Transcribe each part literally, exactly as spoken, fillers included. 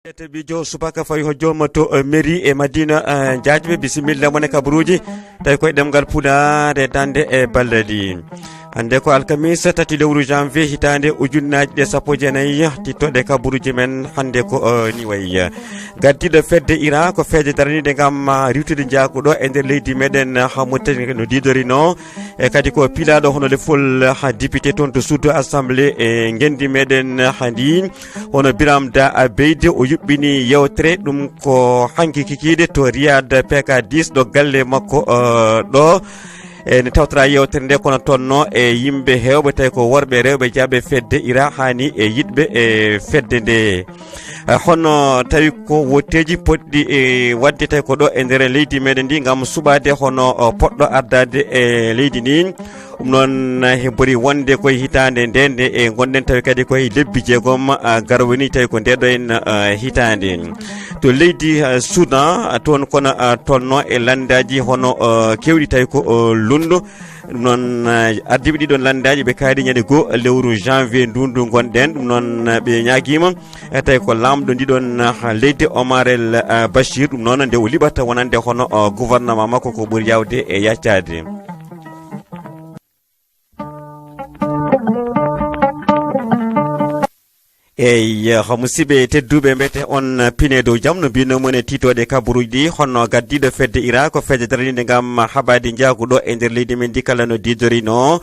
Tete bijo subaka fawi hojjoma to, eh, mairie e Madina, eh, Jaajɓe, bisimilla mon e kabaruuji. Tawi koye ɗemngal Pulaar e dande e balladi. Hannde ko alkamisa tati lewru janvier hitaande ujunnaaji ɗe sappo e jeenayi, tittoɗe kabaruuji men hannde ko, eh, ni wayi. Gardiiɗo fedde ira ko fedde daraniinde ngam, ah, riiwtude njahagu ɗo e nder leydi meɗen, ah, Mauritanie no diidorino. E kadi ko piilaaɗo hono lefol, ah, député toon to suudu assemblée e ngenndi meɗen, ah, ndi. Hono Biram Da Abeyde, o yuɓɓini yewtere, ɗum ko hanki kikiiɗe to Riyad P K dix ɗo galle makko, eh, ɗo. E ne tawtora yewtere nde kono tolno e yimɓe heewɓe, tawi ko worɓe, rewɓe, jaaɓe fedde ira, hani e yiɗɓe e fedde nde. Eh, hono tawi ko wotteeji potɗi e waɗde tawi ko ɗo e nder leydi meɗen ndi ngam suɓaade hono, oh, poɗɗo ardaade e leydi ndi. Ɗum noon, eh, he bori wonde koye hitaande nde, nde e ngonɗen tawi kadi koye lebbi jeegom, ah, garwani tawi ko nde ɗo en, ah, hitaande. To leydi, ah, Soudan, ah, toon kono, ah, tolno e lanndaaji hono, ah, keewɗi tawi ko, ah, lunndo. Ɗum noon, ah, ardiiɓe ɗiɗon lanndaaji ɓe kaari ñande goo lewru janvier ndundu ngonɗen. Ɗum noon, ah, ɓe ñaagiima, eh, tawi ko laamɗo ndiɗon, ah, leydi Omar El, ah, Bashir. Ɗum noon nde o liɓata wonande hono, ah, gouvernement makko ko ɓuri yawde e yaccaade. Eyi, eh, musidɓe tedduɓe, mbete on pine dow jam no mbino mon e titooɗe kabaruuji ɗi, hono gardiiɗo fedde ira ko fedde daraniinde ngam haɓaade njahagu ɗo e nder leydi men ndi kala no diidorino.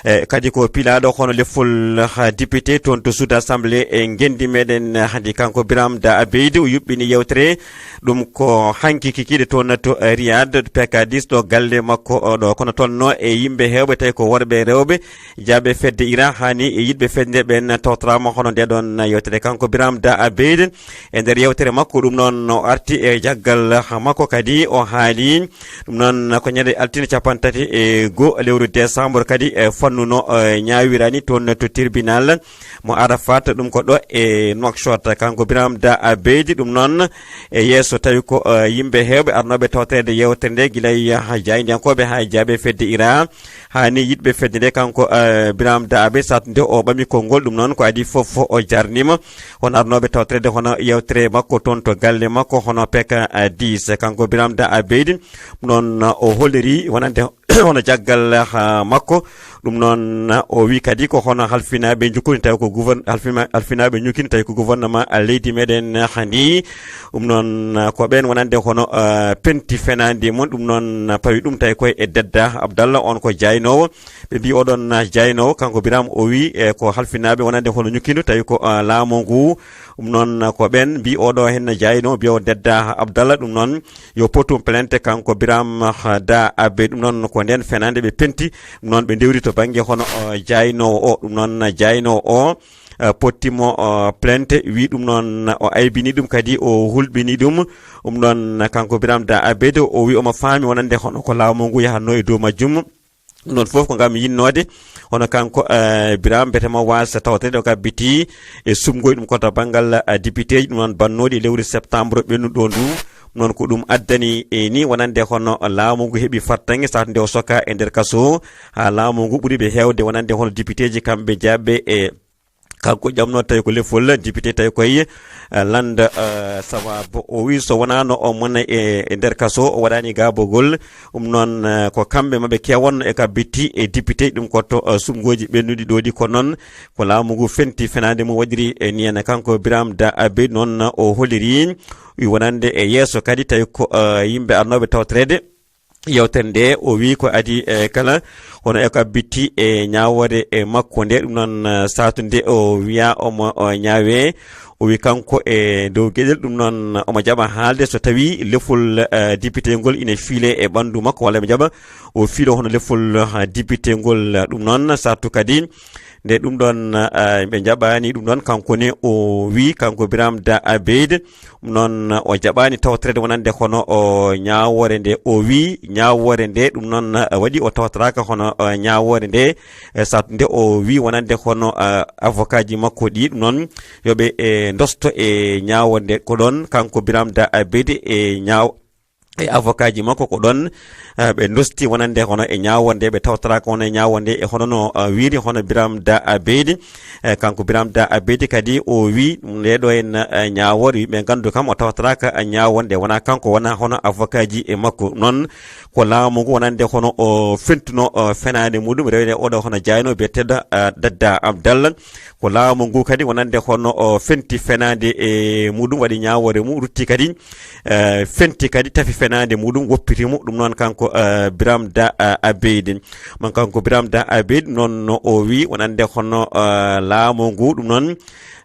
Eh, kadi ko piilaaɗo hono lefol, ah, député toon to suudu assemblée e ngenndi meɗen, ah, hannde kanko Biram Da Abeyde o yuɓɓini yewtere. Ɗum ko hanki kikiiɗe toon to, eh, Riyad, P K dix ɗo galle makko, oh, ɗo. Kono tolno e yimɓe heewɓe tawi ko worɓe e rewɓe, jaaɓe fedde ira, hani e yiɗɓe fedde nde ɓen tawtoraama hono nde ɗon yewtere. Kanko Biram Da Abeyde, e nder yewtere makko, ɗum noon o arti e jaggal makko kadi o haali. Ɗum noon ko ñande altine capanɗe tati e goo lewru décembre kadi, eh, fannuno, eh, ñaawirani toon to tribunal mo Arafat, ɗum ko ɗo e Nouakchott. Kanko Biram Da Abeydi, ɗum noon e yeeso tawi ko, eh, yimɓe heewɓe arnooɓe tawtoreede yewtere nde, gila e, ah, jaayndiyankooɓe haa e jaaɓe fedde ira, haa ni yiɗɓe fedde nde. Kanko, eh, Biram Da Abeydi, saatu nde o ɓami konngol, ɗum noon ko adii fof o jarniima hono arnooɓe tawtoreede hono yewtere makko toon to galle makko hono P K dix. Kanko Biram Da Abeydi, ɗum noon o holliri wonande hono jaggal, ah, makko. Ɗum noon o wi kadi ko hono halfinaaɓe njukkuni tawi ko gouvern-, halfima-, halfinaaɓe njukkini tawi ko gouvernement, ah, leydi meɗen, ah, ndi. Ɗum noon, ah, ko ɓeen wonande hono, ah, penti fenaande mum. Ɗum noon, ah, pawi ɗum tawi koye e Dedda Abdallah, on ko jaaynoowo. Ɓe mbi oɗon, ah, jaaynoowo, kanko Biram o wi, e ko halfinaaɓe wonande hono ñukkindu tawi ko, ah, laamu ngu. Ɗum noon ko ɓeen mbi oɗo heen jaaynoowo, mbiya o Dedda Abdallah. Ɗum noon yo pottu plainte kanko Biram Da Abeydi. Ɗum noon ko ndeen fenaande ɓe penti. Ɗum noon ɓe ndewri to bannge hono, o, jaaynoowo o. Ɗum noon jaaynoowo o, eh, pottimo, o, plainte, wi ɗum noon o aybini ɗum, kadi o hulɓini ɗum. Ɗum noon kanko Biram Da Abeydi o wi omo faami wonande hono ko laamu ngu yahatnoo e dow majjum. Ɗum noon fof ko ngam yinnoode hono kanko, eh, Biram, mbete mo waasa tawtoreede o gabbitii e suɓngoy ɗum ko to banngal, eh, député ji, ɗum noon bannooɗi e lewru septembre ɓennuɗo ndu. Ɗum noon ko ɗum addani e ni wonande hono laamu ngu heɓi fartaŋŋe saatu nde o soka e nder kaso, haa laamu ngu ɓuri ɓe heewde wonande hono député ji kamɓe jaaɓe e kanko ƴamno tawi ko lefol député tawi koye, eh, lannda, eh, sababu o wi so wonaano o mona e, e nder kaso o waɗaani gaabogol. Ɗum noon, eh, ko kamɓe maɓe keewonno e ka bitti e député ɗum ko to, eh, suɓngooji ɓennuɗi ɗo ɗi. Ko noon ko laamu ngu fenti fenaande mum waɗiri e niyana. Kanko Biram Da Abeydi noon o holiri wi wonande e yeeso kadi tawi ko, eh, yimɓe arnooɓe tawtoreede yewtere nde, o wi ko adii, eh, kala hono e ko abbitti e ñaawoore, eh, makko nde. Ɗum noon, eh, saatu nde o wiya omo, o ñaawe, o wi kanko e dow geɗel. Ɗum noon omo jaɓa haalde so tawi lefol, eh, député ngol ina fiile e ɓanndu makko walla ɓe jaɓa o fiilo hono lefol, eh, député ngol. Ɗum noon saatu kadi nde ɗum ɗoon, eh, ɓe njaɓaani ɗum ɗoon, kanko ne o wi, kanko Biram Da Abeyde, ɗum noon o jaɓaani tawtoreede wonande hono o ñaawoore nde. O wi ñaawoore nde, ɗum noon, eh, waɗi o tawtoraaka hono, eh, ñaawoore nde. Eh, saatu nde o wi wonande hono, eh, avocat ji makko ɗi, ɗum noon yo ɓe, eh, ndosto e ñaawoore nde. Ko ɗoon kanko Biram Da Abeyde e ñaaw-, e avocat ji makko ko ɗoon, eh, ɓe ndosti wonande hono e ñaawonde, ɓe tawtoraaka hono e ñaawonde e hono no, eh, wiiri hono Biram Da, eh, Beydi. Eh, kanko Biram Da, eh, Beydi kadi o wii nde ɗo en, eh, ñaawoore, yimɓe nganndu kam o tawtoraaka, eh, ñaawonde, wonaa kanko, wonaa hono avocat ji e makko. Noon ko laamu ngu wonande hono o fentuno, eh, fenaande muɗum, rewde oɗo hono jaaynoo biyeteeɗo, eh, Dadda Abdallah. Ko laamu ngu kadi wonande hono o fenti fenaande e muɗum, waɗi ñaawoore mum, rutti kadi, eh, fenti kadi, tafi fenaande muɗum, woppiti mo. Ɗum noon kanko, eh, Biram Da, eh, Abeydi. Mon kanko Biram Da Abeydi, ɗum noon no o wii wonande hono, eh, laamu ngu, ɗum noon,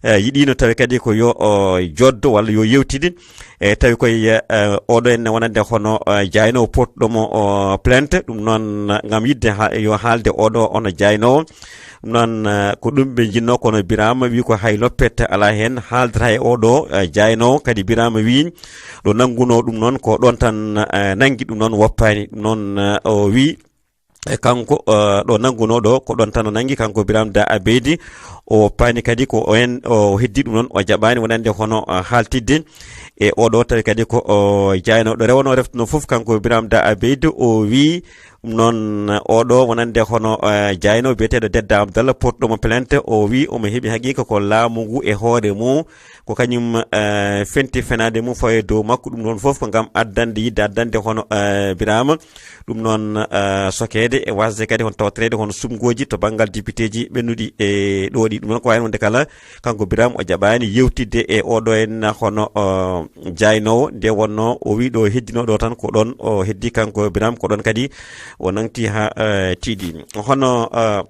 eh, yiɗiino tawi kadi ko yo o joddo walla yo yewtide. E tawi koye, eh, oɗo enne wonande hono, eh, jaaynoowo potɗo mo, o, plainte. Ɗum noon, eh, ngam yiɗde ha, yo haalde oɗo hono jaaynoowo. Ɗum noon, eh, ko ɗum ɓe njinnoo, kono Birama wii ko hay loppet alaa heen, haaldata e oɗo, eh, jaaynoowo. Kadi Birama wii ɗo nanngunoo ɗum noon ko ɗoon tan, eh, nanngi, ɗum noon woppaani. Ɗum noon, eh, o wii e kanko, eh, ɗo nanngunoo ɗo ko ɗoon tan o nanngi, kanko Birama Da Abeydi. O woppaani kadi, ko o heen o heddi ɗum noon, o jaɓaani wonande hono, eh, haaltidde e oɗo tawi kadi ko o jaaynooɗo. Rewanoo reftuno fof, kanko Birama Da Abeydi o wii ɗum noon, oɗo wonande hono, eh, jaaynoo biyeteeɗo Dedda Abdallah, potɗo mo plainte, o wii omo heɓi haqiiqa ko laamu ngu e hoore mum, ko kañum, eh, fenti fenaande mum fawa e dow makko. Ɗum ɗoon fof ko ngam addande, yiɗde addande hono, eh, Birama. Ɗum noon, eh, sokeede e waasde kadi hono tawtoreede hono sumngooji to banngal depiteeji ɓennuɗi e ɗo ɗi. Ɗum noon ko wayi wonde kala, kanko Birama o jaɓaani yewtidde e oɗo en hono, eh, jaaynoowo, nde wonnoo o wii ɗo heddinoo ɗo tan ko ɗoon o heddi, kanko Birama ko ɗoon kadi o nangti haa, eh, tiiɗi. Hono, eh,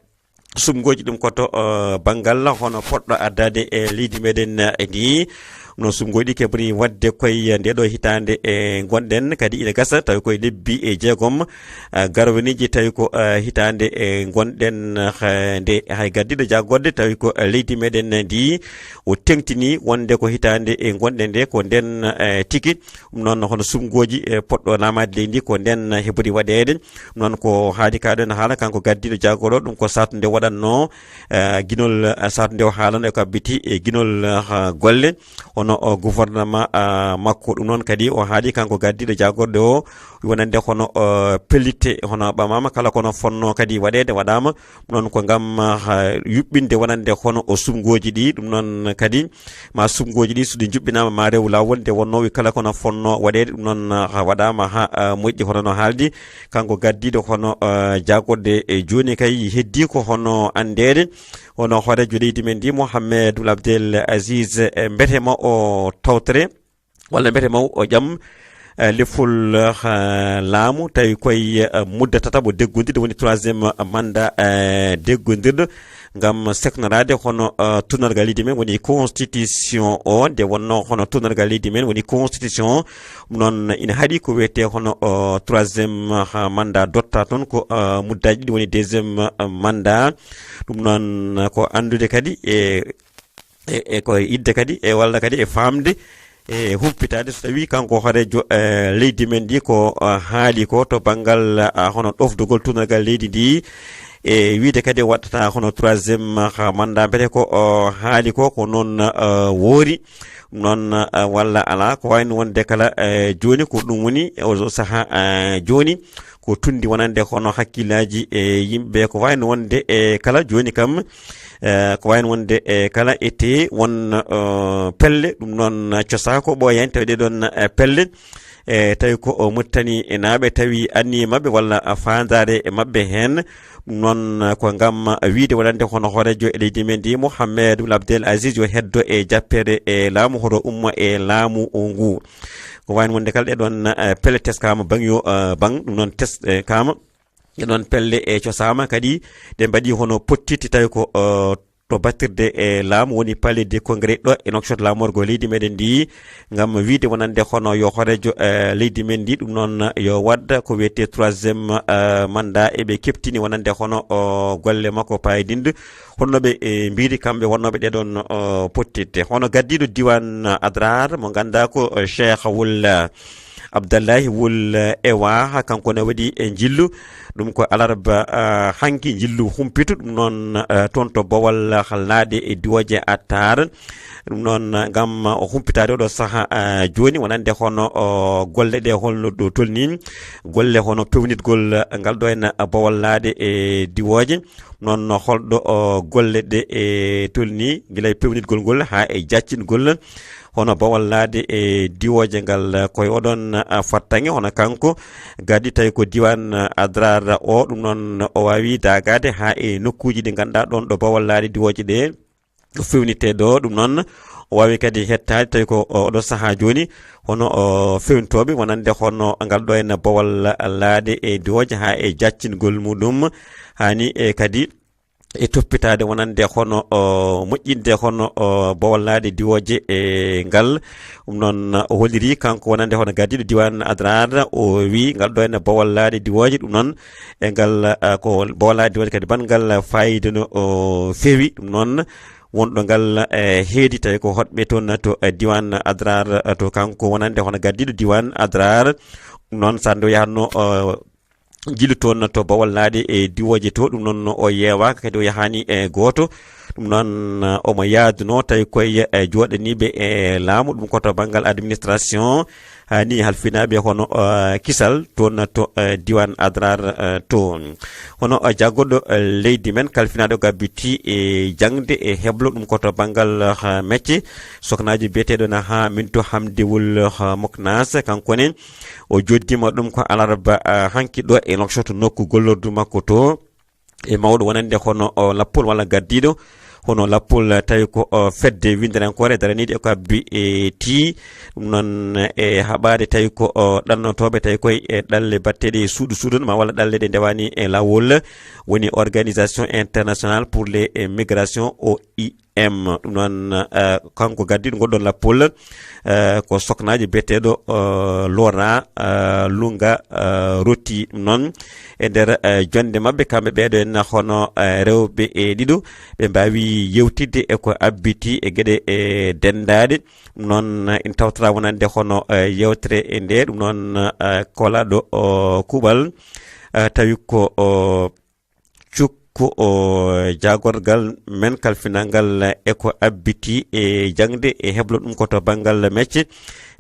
sumngooji ɗum ko to, eh, banngal hono potɗo addaade e leydi meɗen, eh, ndi. No sumngooji ɗi keɓri waɗde koye nde ɗo hitaande e ngonɗen, kadi ina gasa tawi koye lebbi e jeegom, eh, garwaniiji, tawi ko, eh, hitaande e ngonɗen, eh, nde hay gardiiɗo jagorɗe tawi ko, eh, leydi meɗen ndi o teŋtini wonde ko hitaande e ngonɗen nde ko nden, eh, tigi. Ɗum noon hono sumngooji, eh, potɗo naamaade leydi ndi ko nden heɓori waɗeede. Ɗum noon ko haali kaɗen haala kanko gardiiɗo jagorɗo, ɗum ko saatu nde waɗatno, eh, ginol, eh, saatu nde o haalano e ko abbiti e ginol, eh, golle, hono o gouvernement, ah, makko. Ɗum noon kadi o haali kanko gardiiɗo jagorɗo o, wonande hono, eh, pellitte hono ɓamaama kala kono fonno kadi waɗeede waɗaama. Ɗum noon ko ngam, ah, yuɓɓinde wonande hono o sumngooji ɗi. Ɗum noon kadi ma sumngooji ɗi so ɗi njuɓɓinaama ma rew laawol nde wonnoo wi kala kono fonno waɗeede. Ɗum noon, ah, waɗaama haa, ah, moƴƴi hono no haaldi kanko gardiiɗo hono, ah, jagorɗe e jooni kay heddii ko hono anndeede. Hono hooreejo leydi men ndi, Mohamed Ould Abdel Aziz, eh, mbete ma o tawtore, walla mbete ma o ƴam, eh, lefol, eh, laamu, tawi koye, eh, mudda tataɓo deggondirɗo, woni troisième mandat, eh, deggondirɗo, ngam seknoraade hono, eh, tunnargal leydi men, woni constitution o, nde wonnoo hono tunnargal leydi men, woni constitution o. Ɗum noon ina haɗi ko wiyetee hono, eh, troisième, eh, mandat dotta toon ko, eh, muddaaji ɗiɗi, woni deuxième, eh, mandat. Ɗum noon ko anndude kadi e, e, e ko yidde kadi e walla kadi e faamde e humpitaade so tawii kanko hooreejo, eh, leydi men ndi ko, eh, haali ko to banngal, eh, hono ɗofdugol tunnargal leydi ndi, e wiyde kadi o waɗata hono troisième, eh, mandat, mbete ko, eh, haali ko, ko noon, eh, woori. Ɗum noon, eh, walla alaa, ko wayi no wonde kala, eh, jooni ko ɗum woni o sahaa, eh, jooni. Ko tunndi wonande hono hakkillaaji e yimɓe, ko wayi no wonde e kala jooni kam, eh, ko wayi no wonde e kala ete won, eh, pelle, ɗum noon cosaa ko ɓooyaani tawi ɗee ɗoon, eh, pelle, eh, tawi ko, eh, Mauritanie naaɓe tawi anniye maɓɓe walla faandaare maɓɓe heen. Ɗum noon ko ngam wiyde wonande hono hooreejo e leydi men ndi, Mohamed Ould Abdel Aziz, yo heddo e jappeere e laamu, hoto ummo e laamu ngu. Ko wayi no wonde kala ɗee ɗoon, eh, pelle teskaama baŋ yo, eh, baŋ, ɗum noon tes-, eh, kaama. Ɗee ɗoon pelle e cosaama kadi, ɗe mbaɗi hono pottitte tawi ko, eh, to battirde e laamu, woni Palais des Congrès ɗo e Nouakchott, laamorgo leydi meɗen ndi, ngam wiyde wonande hono yo hooreejo, eh, leydi men ndi, ɗum noon yo waɗ ko wiyetee troisième, eh, mandat. Eɓe keɓtini wonande hono, o, golle makko paydinɗe, hono ɓe, eh, mbiiri kamɓe wonnooɓe ɗee ɗoon, o, pottitte. Hono gardiiɗo diiwaan Adrar mo ngannduɗaa ko, eh, Cheikh Wul Abdallahi Wul Ewa, kanko ne waɗi e njillu. Ɗum ko alarba, ah, hanki njillu humpitu. Ɗum noon, ah, toon to Bawal Laaɗe e diwooje Attaar. Ɗum noon, ah, ngam o humpitaade oɗo saha, ah, jooni, wonande hono, o, golle ɗe holno ɗo tolni. Golle hono pewnitgol, ah, ngal ɗo en Bawal Laaɗe e diwooje. Noon holɗo, o, golle ɗe e tolni, gila e pewnitgol ngol haa e jaccingol hono Bawal Laaɗe e diwooje ngal. Ko e oɗon, ah, fartaŋŋe hono kanko gardi tawi ko diiwaan, ah, Adraar o, ɗum noon o waawi daagaade haa e nokkuuji ɗi ngannduɗaa ɗoon ɗo Bawal Laaɗe diwooje ɗe o fewnitee ɗo. Ɗum noon o waawi kadi hettaade tawi ko o, oɗo sahaa jooni hono, o, fewntooɓe wonande hono ngal ɗo en Bawal Laaɗe e diwooje haa e jaccingol muɗum. Haani e kadi e toppitaade wonande hono, o, moƴƴinde hono, o, Bawal Laaɗe diwooje e ngal. Ɗum noon o holliri kanko wonande hono gardiiɗo diiwaan Adraar, o wi ngal ɗo en Bawal Laaɗe diwooje. Ɗum noon e ngal, ah, ko Bawal Laaɗe diwooje kadi banngal faayiida no o feewi. Ɗum noon wonɗo ngal, eh, heedi tawi ko hoɗɓe toon to, eh, diiwaan Adraar, eh, to kanko wonande hono gardiiɗo diiwaan Adraar. Ɗum noon so nde o yahatno, eh, jillu toon to Bawal Laaɗe e diwooje to, ɗum noon o yeewaaka kadi o yahaani e gooto. Ɗum noon, eh, omo yaadunoo tawi koye, eh, jooɗaniiɓe e laamu, ɗum ko to banngal administration, haa ni halfinaaɓe hono, eh, kisal toon to, eh, diiwaan Adraar, eh, to. Hono, eh, jaggoɗo, eh, leydi men kalfinaaɗo gabbiti e jaŋde e heblo, ɗum ko to banngal, eh, mecce, soknaajo biyeteeɗo na haa Mintu Hamdiwul, eh, Moknas, kanko ne o joddiima ɗum ko alarba, eh, hanki ɗo e Nouakchott nokku gollordu makko to. E mawɗo wonande hono, o, lappol walla gardiiɗo hono lappol, eh, tawi ko, o, fedde winnderankoore daraniiɗe ko abbi e ti. Ɗum noon, eh, e haɓaade tawi ko, o, ɗannotooɓe tawi koye e ɗalle batteɗe e suudu suudu ma walla ɗalle ɗe ndewaani e laawol, woni Organisation Internationale pour les, eh, Migrations, O I M. Ɗum noon, eh, kanko gardiiɗo ngol ɗoon lappol, eh, ko soknaajo biyeteeɗo, eh, Laura, eh, Lunga, eh, Roti. Ɗum noon e nder, eh, jonnde maɓɓe kamɓe ɓeeɗo en hono, eh, rewɓe e ɗiɗo, ɓe mbaawi yewtidde e ko abbiti e geɗe e denndaaɗe. Ɗum noon, eh, ina tawtoraa wonande hono, eh, yeewtere e nde. Ɗum noon, eh, kolaaɗo, o, kuuɓal, eh, tawi ko, o, cukko, o, jaagorgal men kalfinangal e ko abbiti e jaŋde e heblo, ɗum ko to banngal mecce,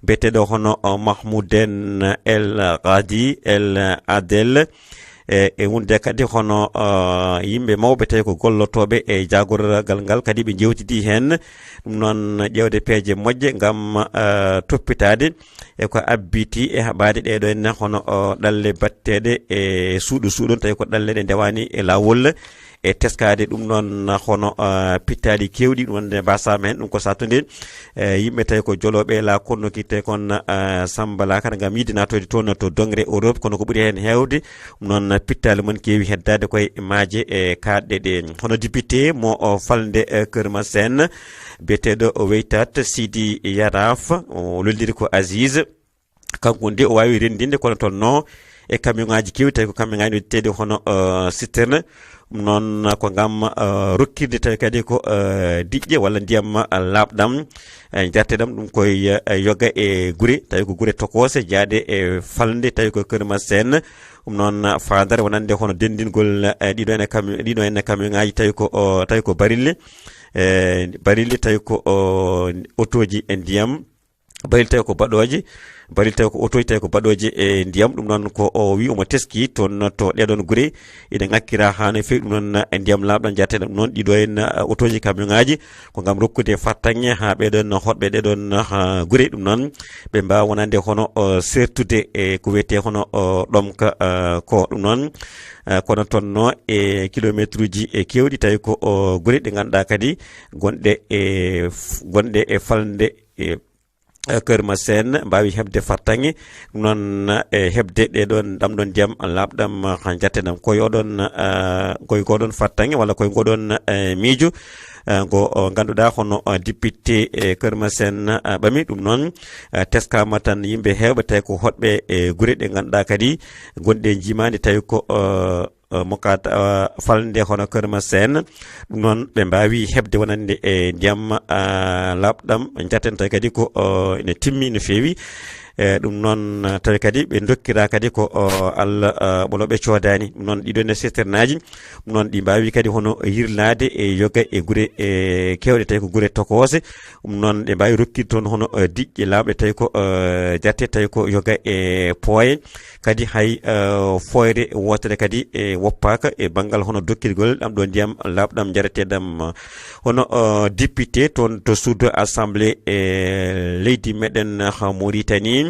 biyeteeɗo hono, o, Mahmouden El Ghadi El Adel. E, e wonde kadi hono, o, yimɓe mawɓe tawi ko gollotooɓe e jaagorgal ngal kadi ɓe njeewtidii heen. Ɗum noon ƴeewde peeje moƴƴe ngam, o, toppitaade e ko abbiti e haɓaade ɗeeɗo en hono, o, ɗalle batteɗe e suuɗo suuɗon, tawi ko ɗalle ɗe ndewaani e laawol, e teskaade ɗum noon hono, o, pittaali keewɗi, ɗum wonde mbasaama heen, ɗum ko saɗtude, e, yimɓe tawi ko jolooɓe la konnoki tawi kon, o, Samba Lakar ngam yiɗde naatoyde toon to dongre Europe, kono ko ɓuri heen heewde, ɗum noon pittaali mon keewi heddaade koye maaje e kaaɗɗe ɗe. Hono député mo, o, falnde, e, Kër Massène, biyeteeɗo o Weytat Sidi Yaraf, o lolliri ko Aziz. Kanko nde o waawi renndinde kono tolno e camion ŋaaji keewɗi, tawi ko camion ŋaaji noddeteeɗi hono, eh, citerne. Ɗum noon ko ngam, eh, rokkirde tawi kadi ko, eh, diƴƴe walla ndiyam, eh, laaɓɗam, eh, njarteɗam. Ɗum koye, eh, yoga e gure, tawi ko gure tokoose jaaɗe e falnde, tawi ko Kër Massène. Ɗum noon faandare wonande hono denndingol, eh, ɗiɗo ene camion, ɗiɗo ene camion ŋaaji tawi ko, o, tawi ko barille, eh, barille tawi ko, o, otooji e ndiyam. Baril tawi ko baɗooje, baril tawi ko otooji, tawi ko baɗooje e ndiyam. Ɗum noon ko o wi omo teski toon to ɗeɗon gure ina ŋakkira haa no feewi. Ɗum noon e ndiyam laaɓɗam njaten ɗum noon ɗiɗo en, eh, otooji camion ŋaaji ko ngam rokkude fartaŋŋe haa ɓeɗon hoɗɓe ɗeɗon, eh, gure. Ɗum noon ɓe mbaawa wonande hono, eh, sertude e ko wiyetee hono, eh, ɗomka, eh, ko. Ɗum noon, eh, kono tolno e kilomeetruuji e keewɗi tawi ko, o, gure ɗe ngannduɗaa kadi gonɗe e f-, gonɗe e falnde e eh, Kër Massène mbaawi heɓde fartaŋŋe. Ɗum noon, eh, heɓde ɗeɗon ɗamɗon ndiyam laaɓɗam, eh, njatten ɗam. Koye oɗon, eh, koye ngoɗon fartaŋŋe walla koye ngoɗon, eh, miijo, eh, ngo, o, ngannduɗaa hono, eh, député, eh, Kër Massène, eh, ɓami. Ɗum noon, eh, teskaama tan yimɓe heewɓe tawi ko hoɗɓe e gure ɗe ngannduɗaa kadi gonɗe njiimaandi tawi ko, eh, eh, mo ka, eh, falnde hono Kër Massène. Ɗum noon ɓe mbaawi heɓde wonande e ndiyam, eh, laaɓɗam njatten tawi kadi ko, eh, ene timmi no feewi. E ɗum noon, eh, tawi kadi ɓe ndokkira kadi ko, o, Allah, eh, ɓolo ɓe coodaani. Ɗum noon, ɗiɗo ne cisternaaji, ɗum noon, ɗi mbaawi kadi hono yirlaade e yoga e gure, e keewɗe, tawi ko gure tokoose. Ɗum noon, ɗe mbaawi rokkiide toon hono, eh, diƴƴe laawɗe, tawi ko, eh, jarte, tawi ko yoga e pooye. Kadi hay, eh, fooyre wootere kadi e woppaaka e banngal hono dokkirgol ɗam ɗo ndiyam laaɓɗam njareteeɗam, eh, hono, eh, député toon to suudu assemblée e leydi meɗen, eh, Mauritanie.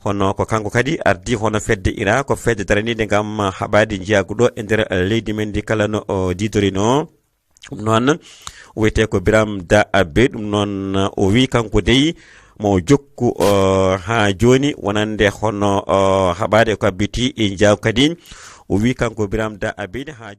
Hono ko kanko kadi ardi hono fedde ira, ko fedde daraniinde ngam haɓaade njiyaagu ɗo e nder leydi men ndi kala no o diidorino. Ɗum noon, o wiyetee ko Biram Da Abe. Ɗum noon, o wii kanko dey mo jokku, o, haa jooni wonande hono, o, haɓaade ko abbiti e njiyaagu kadi. O wii kanko Biram Da Abe haa